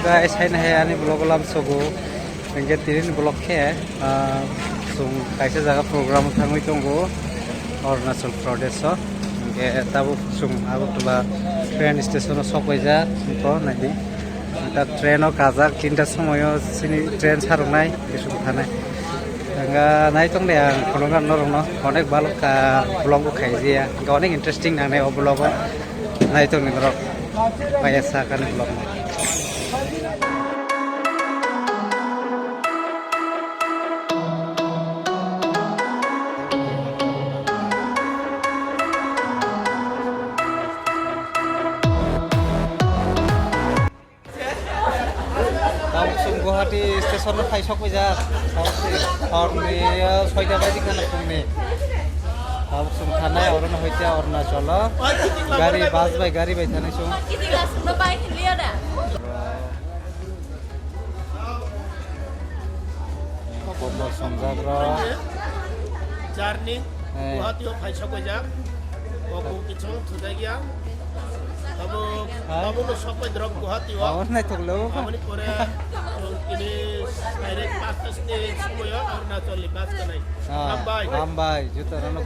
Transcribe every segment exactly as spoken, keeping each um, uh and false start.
Guys, haino hai ani vlog o lam sogo. Hingke tini ni vlog khe, ah, chwng kaisa jaga program thangwi tongo, Arunachal Pradesh o. Hingke tabuk chwng Agartala train station o sok paijak, to naidi. Ta train o kajak tinta somoyo chini train saroknai, bising thanai. Hingke nai tong de ang, kono gan norokno onek balok ka vlog bo khaijaya. Hingke onek interesting nangnai o vlog o. Nai tong ni norok. Kaya sa kani vlog no. Tabuk chwng Guwahati station o phai sok paijak. Tabuk se horni, uh, soita baji khana phungni. Tabuk chwng thanai orono hoite Arunachal o. Gari, bus bai gari bai thanai chwng. Kokbo songjak rok. Journey, eh. Guwahati o phai sok paijak. Kokbo kichung thujak ya. Abo, hai. Abo no sok pai drop Guwahati o. Abo nai thok lo. Aboni pore, tini direct pasta ni somoy o Arunachal ni bus kanai. Ah, hambai. Hambai, juta rano.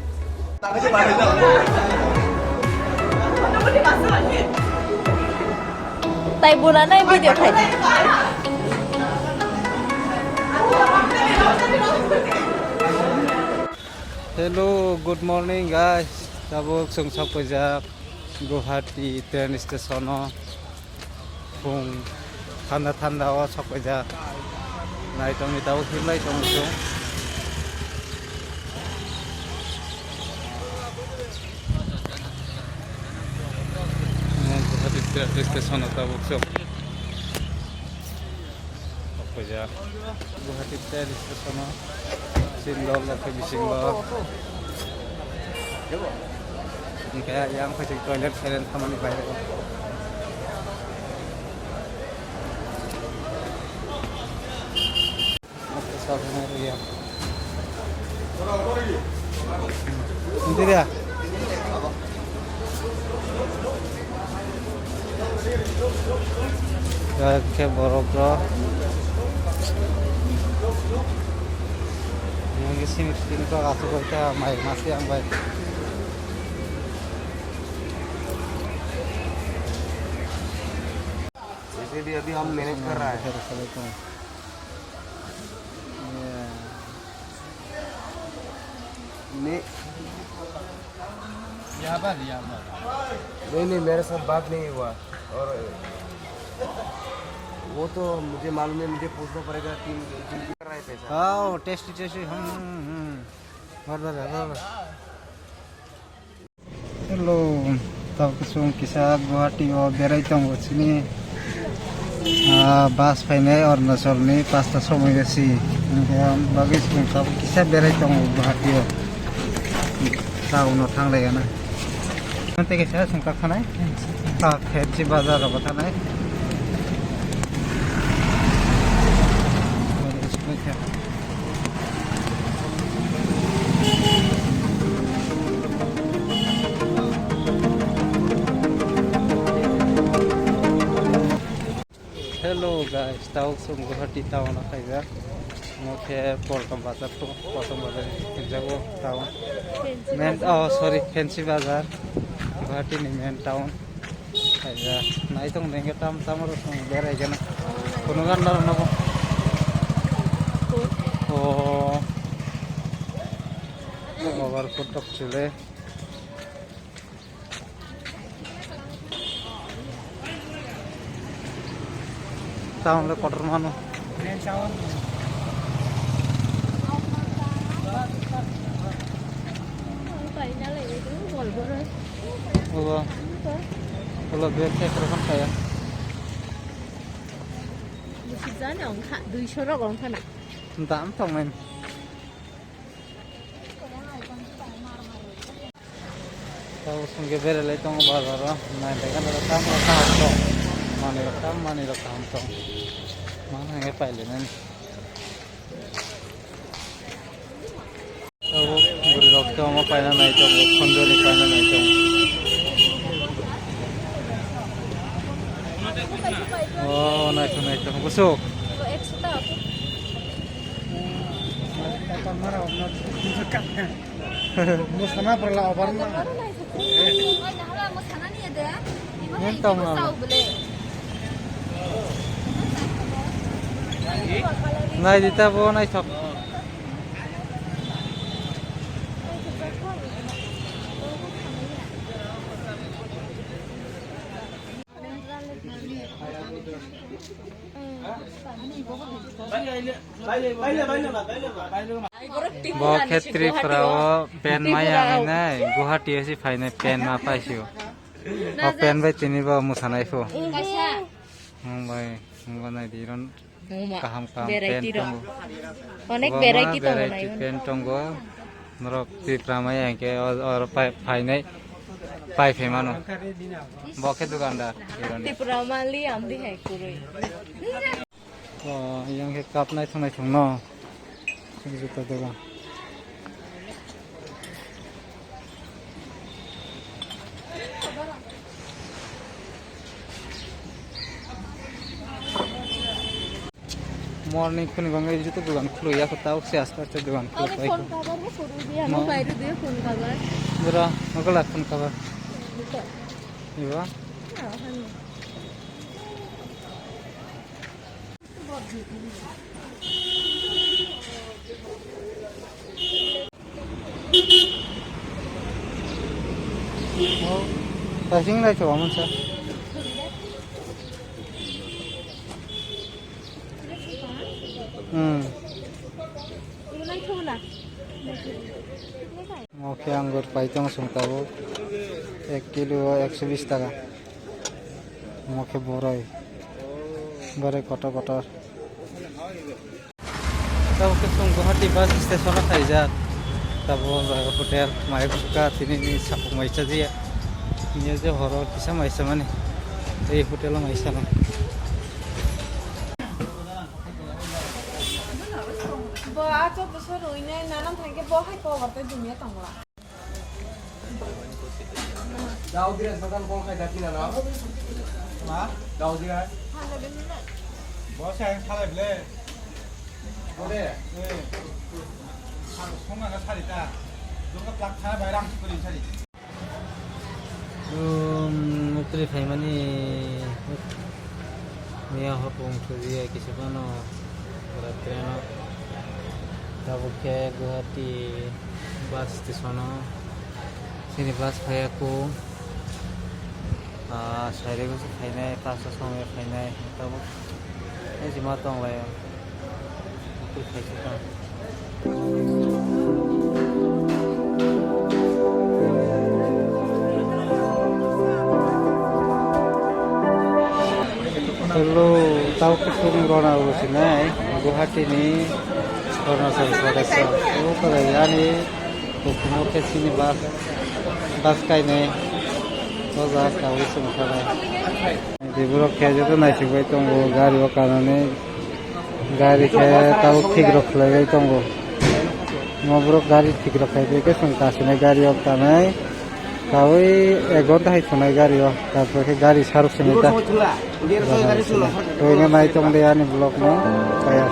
Tai buna nai video khai. Hello, good morning guys. Tabuk chwng sok paijak Guwahati train station o. Phung thanda thanda o sok paijak. Nai tongni tabuk himlai tong chwng. Guwahati train station o tabuk sok. Sok paijak. Guwahati train station o. Sindor lokhe bisingo. Hingke yang phaising toilet silent khamani baire o. Masa sabun area. Sendiri ya? Khe borok rok. Yang sini sini kok asuk kok mai masih yang baik. इसीलिए अभी हम मेहनत कर रहा है। नहीं। यहाँ पर, यहाँ पर। नहीं, नहीं, मेरे साथ बात नहीं हुआ। और वो तो मुझे मालूम है, मुझे पूछना पड़ेगा, तीन, तीन, तीन कर रहा है पैसा। हाँ, tasty, tasty, hmm, hmm, hmm. Bar, bar, bar, bar. Hello, tabuk chwng kisa Guwahati o berai tongo chini, ah, bus phainai Arunachal ni pasta somoi o si. Hingke ang bagwi chwng tabuk kisa berai tongo Guwahati o. Town o thanglai gana. Tei kaisa chwng tak thanai. Ah, Fancy Bazar rogo thanai. Hello guys, tabuk chwng Guwahati town o khaijak. Omo khe Poltom Bazar to, Poltom Bazar hinjago town. Main, oh sorry, Fancy Bazar. Guwahati ni main town. Khaijak. Nai tong denge tam tam ro song berai gana. Kono gan daro nobo. Oh. Overcoat tok chule. Town le kotor mano. Obo, obo bag check rokon kaya. Bwswk jani ongkha, duiso rok ongkha na. Dam tongmani. Tabuk chwng khe berai lai tongo bazar o, nainaikheno tam rok kaham tong, manwi rok tam, manwi rok kaham tong, mano hwnwi pailai nani. Tabuk bwrwi rok khe omo paina nai tongo, khonjoni paina nai tongo. Oh, naithok, naithok. Busuk. Musana pala obar na. Nang tong na. Nai di ta bo naithok. Bo khe Tripura o ben maya hinai Guwahati o si phainai pen ma paisio. O pen bai tini bo mwsanai phu. Wng bai, wng bai nai di ron. Kaham kaham pen tongo. Onek variety tongo nai. Pen tongo. Norok Tripura maya hingke o, oro pai, phainai, pai phai mano. Bo khe dukandar. Tripura mali amdi hai kurui. O, yang khe cup nai thung nai thung no. Juta dogan. Morning khuni bangwi juta dogan khului ya, tao se aste aste dogan khuluk bai. Phone cover bo khuluk ya, mo bai rw de phone cover. Bro, mo kala phone cover. Iba? Tasing lai choba mansa. Hmm. Omo khe angur pai tongo chwng tabuk, ek kilo o ekso bish taka. Omo khe boroi, boroi kotor kotor. Tabuk khe chwng Guwahati bus station o khaijak. Tabuk o jaga hotel mai bwkha tini ni sapung mai chajiya. Tini je horo kisa mai samani. Ei hotel o mai samani. Bo a chwng bwswk rwinai nanam thangkhe bo hai cover tei dumya tongla. Daudi rai sokan kong khai dati na na. Ma? Daudi rai. Bo sai salai ble. Ode. Eh. Song na sari ta. Dungka plak thana bai rang sukuri sari. Dum, mukri phaimani miya hopung thuji ya kisa phano pura train o tabuk khe Guwahati bus station o chini bus phaiya kung, ah, sairego se phainai, pasta somoi phainai tabuk. Ejima tonglaio. Hello, tau kusung rona bo sinai Guwahati ni Arunachal Pradesh o. O kore yani kukumo khe chini bus, bus kainai o jaga kawi sung kha bai. Di borok khe joto naisik bai tongo, gari o kanani, gari khe tabuk thik rok khlai bai tongo. Mo borok gari thik rok khlai bai khe chwng kasinai gari o kanai, kawi ek ghonta hai thunai gari o, tarpor khe gari saruk sinai ta. Toino nai tong de ani vlog no, kaya